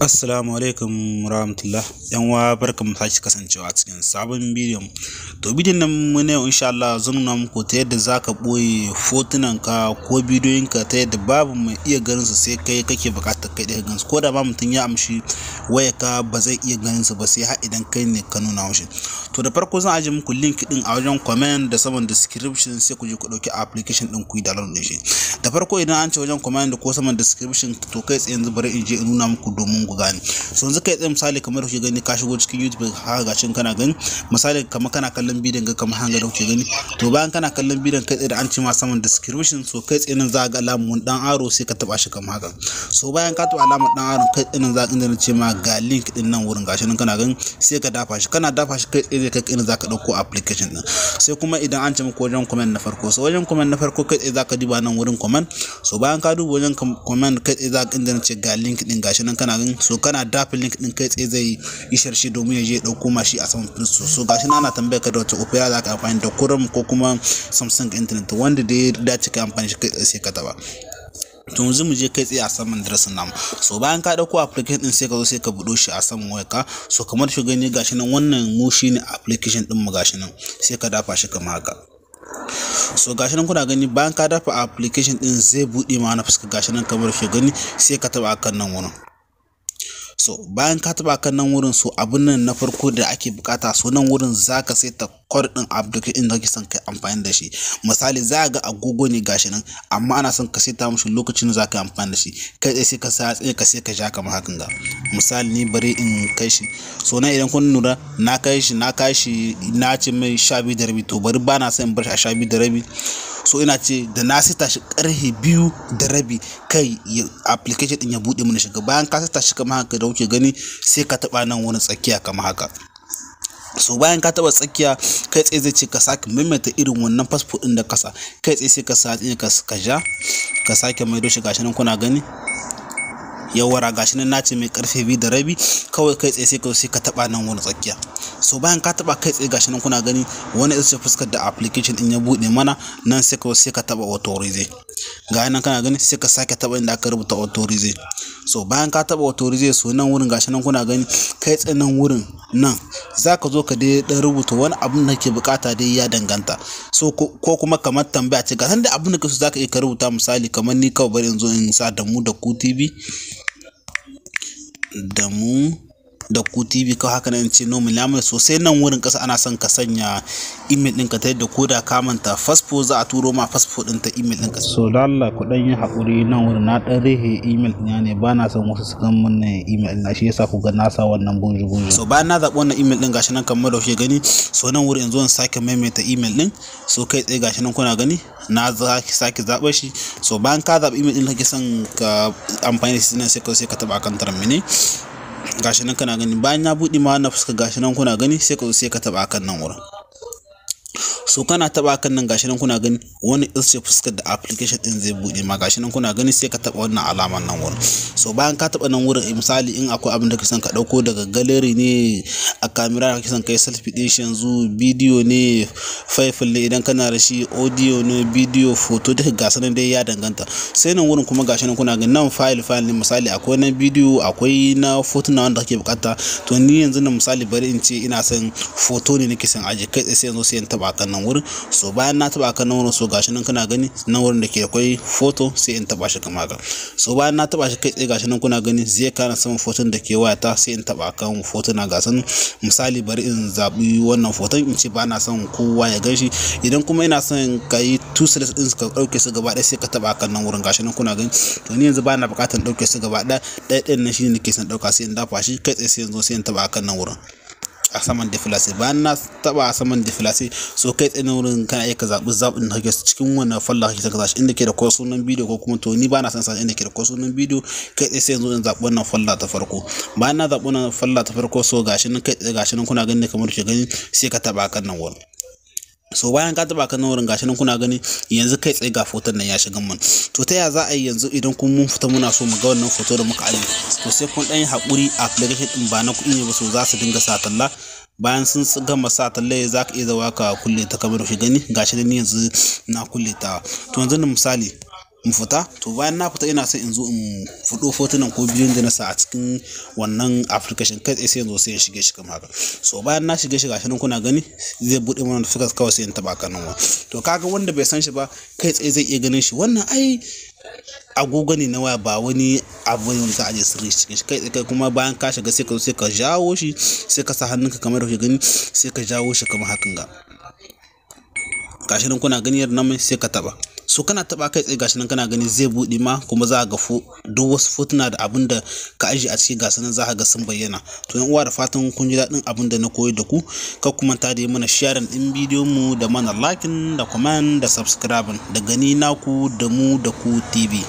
Assalamu alaikum warahmatullah. Yan uwa, barkanmu sake kasancewa a cikin sabon bidiyon. To, bidiyon nan mu ne, insha Allah zan nuna muku ta yadda zaka ɓoye fotunan ka ko bidiyoyin ka ta yadda babu mai iya ganin su sai kai kake buƙatar kai ɗaya gansu. Ko da ma mutum ya amshi wayarka, ba zai iya ganin su ba sai har idan kai ne ka nuna mishi. To, da farko zan ajiye muku link din a wajen comment da saman description, sai ku je ku ɗauki application din ku yi download din shi. Da farko, idan an ce wajen comment ko saman description, to kai tsaye yanzu bari in je in nuna muku domin ku gane. So yanzu kai tsaye, misali kamar kuke gani, ka shigo cikin YouTube haka, gashin kana gani, misali kamar kana kallon bidiyon ga kamar hanga da kuke gani. To, bayan kana kallon bidiyon, kai tsaye da an ce ma saman description, so kai tsaye nan za ga alamun dan arrow, sai ka taba shi kamar haka. So bayan ka taba alamar dan arrow, kai tsaye nan za ka inda na ce ma ga link din nan wurin, gashi nan kana gani, sai ka dafa shi. Kana dafa shi, kai tsaye zai kai inda za ka dauko application din. Sai kuma idan an ce muku wajen comment na farko, so wajen comment na farko, kai tsaye za ka duba nan wurin comment. So bayan ka duba wajen comment, kai tsaye za ka inda na ce ga link din, gashi nan kana gani. So kana dafa link din, kai tsaye zai yi sharshe domin ya je ya dauko mashi a saman Play Store. So gashi nan ana tambaya ka da wata Opera za ka amfani da, Chrome ko kuma Samsung Internet, wanda da ya dace ka amfani shi, kai tsaye sai ka taba. To, yanzu mu je kai tsaye a saman darasin namu. So bayan ka dauko application din, sai ka zo sai ka buɗo shi a saman wayarka. So kamar shi gani, gashi nan, wannan mu shine application din mu, gashi nan, sai ka dafa shi kamar haka. So gashi nan kuna gani, bayan ka dafa application din, zai buɗe ma na fuska, gashi nan kamar shi gani, sai ka taba akan nan wurin. So bayan ka taba kan nan wurin, so abun nan na farko da ake bukata, so nan wurin zaka saita code din application din da kake son kai amfani da shi. Misali, za ga agogo ne gashi nan, amma ana son ka saita mishi lokacin da zaka yi amfani da shi. Kai tsaye sai ka sa tsaye ka sai ka ja kamar hakan ga. Misali, ni bari in kai shi. So nan idan kun lura, na kai shi, na ce mai 12:30. To, bari ba na son in bar shi a 12:30. So ina ce da na saita shi karfe 2:30, kai application din ya bude mana shiga. Bayan ka saita shi kamar haka da kuke gani, sai ka taba nan wurin tsakiya kamar haka. So bayan ka taba tsakiya, kai tsaye zai ce ka sake maimaita irin wannan password din da kasa. Kai tsaye sai ka sa ka ja ka sake maido shi, gashi nan kuna gani. Yawara, gashi nan nace mai karfe 2:30 kawai. Kai tsaye sai ka taba nan wurin tsakiya. So bayan ka taba, kai tsaye gashi nan kuna gani, wani ita ce fuskar da application din ya bude mana nan. Sai ka taba authorize, ga nan kana gani, sai ka sake taba inda aka rubuta authorize. So bayan ka taba authorize, so nan wurin gashi nan kuna gani, kai tsaye nan wurin nan zaka zo ka dai dan rubuta wani abun da kake bukata dai, ya danganta. So ko kuma kamar tambaya ce, ga san da abun da kake so zaka iya ka rubuta. Misali, kamar ni kawai bari in zo in sa da mu da ku TV, da mu da ku TV kawai haka nan ce normal ya mai. Sosai nan wurin kasa ana son ka sanya email ɗinka, ta yadda ko da ka manta password, za a turo ma password ɗin ta email ɗinka. So da Allah ku dan yi haƙuri, nan wurin na ɗan rihe email ɗina ne, ba na son wasu su gan mun email ɗina, shi yasa ku ga na sa wannan buju buju. So bayan na zaɓi wannan email ɗin, gashi nan kamar da kuke gani, so nan wurin yanzu in sake maimaita email ɗin. So kai tsaye gashi nan kuna gani, na sake zaɓar shi. So bayan ka zaɓi email ɗin kake son ka amfani da shi nan, sai ka taɓa akan terminate, gashi nan kana gani. Bayan ya buɗe ma wannan fuska, gashi nan kuna gani, sai ka zo sai ka taɓa akan nan wurin. So kana taɓa kan nan, gashi nan kuna gani, wani ita ce fuskar da application din zai buɗe ma, gashi nan kuna gani, sai ka taɓa wannan alamar nan wurin. So bayan ka taɓa nan wurin, misali in akwai abin da kake son ka ɗauko daga gallery ne, a camera kake son kai selfie ɗin shi yanzu, bidiyo ne, file ne idan kana da shi, audio ne, bidiyo, photo, duka gasu nan dai, ya danganta. Sai nan wurin kuma, gashi nan kuna gani, nan file file ne. Misali, akwai na bidiyo, akwai na fotuna wanda kake bukata. To, ni yanzu nan misali bari in ce ina son photo ne nake son aje. Kai tsaye sai yanzu sai in taɓa kan nan wurin. So bayan na taba kan nan wurin, so gashi nan kana gani, nan wurin da ke akwai photo, sai in taba shi kamar haka. So bayan na taba shi, kai tsaye gashi nan kuna gani, zai kana saman photon da ke wayata, sai in taba kan photo na gasan. Misali, bari in zabi wannan photon, in ce ba na son kowa ya gan shi. Idan kuma ina son ka yi two select din, ka dauke su gaba ɗaya, sai ka taba kan nan wurin, gashi nan kuna gani. To, ni yanzu ba na buƙatar dauke su gaba ɗaya, ɗaya ɗayan nan shine nake son dauka, sai in dafa shi. Kai tsaye sai yanzu sai in taba kan nan wurin a saman déplacer. Bayan na taba a saman déplacer, so kai tsaye wurin kana iya ka zaɓi zaɓin da kake cikin wannan folder kake saka shi, inda ke da ko sunan bidiyo ko kuma. To, ni ba na son sa inda ke da ko sunan bidiyo. Kai tsaye sai yanzu in zaɓi wannan folder ta farko. Bayan na zaɓi wannan folder ta farko, so gashi nan, kai tsaye gashi nan kuna gani, kamar kuke gani, sai ka taba kan nan wurin. So bayan ka taba kan wurin, gashi nan kuna gani, yanzu kai tsaye ga foton nan ya shiga mun. To, ta ya za a yi yanzu idan kun mun fita muna so mu ga wannan foto da muka aje? To, sai kun dan yi hakuri, application din ba na kuɗi ne ba, so za su dinga sa talla. Bayan sun gama sa talla, za ka iya zawa ka kulle ta kamar shi gani. Gashi nan yanzu na kulle ta. To, yanzu misali Mu fita. To bayan na fita, ina son in zo in fudo fotunan ko bidiyon da na sa a cikin wannan application. Kai tsaye sai in zo sai in shige shi kamar haka. So bayan na shige shi, gashi nan kuna gani, zai buɗe mana fuskar. Kawai sai in taɓa kan nan. To kaga wanda bai san shi ba, kai tsaye zai iya ganin shi. Wannan ai agogo ne na waya, ba wani abu ne wanda za a je sirri cikin shi. Kai tsaye kuma bayan ka shiga, sai ka zo sai ka jawo shi, sai ka sa hannunka kamar da kuke gani, sai ka jawo shi kamar hakan ga. Gashi nan kuna gani yadda nan, sai ka taba. So kana taba, kai tsaye gashi nan kana gani, zai buɗe ma, kuma za ga duk wasu fotuna da abin da ka ajiye a ciki, gasu nan za ka ga sun bayyana. To yan uwa, da fatan kun ji daɗin abin da na koyar da ku. Kar ku manta da yi mana sharing ɗin bidiyon mu, da mana liking, da comment, da subscribing. Da gani naku da mu da ku TV.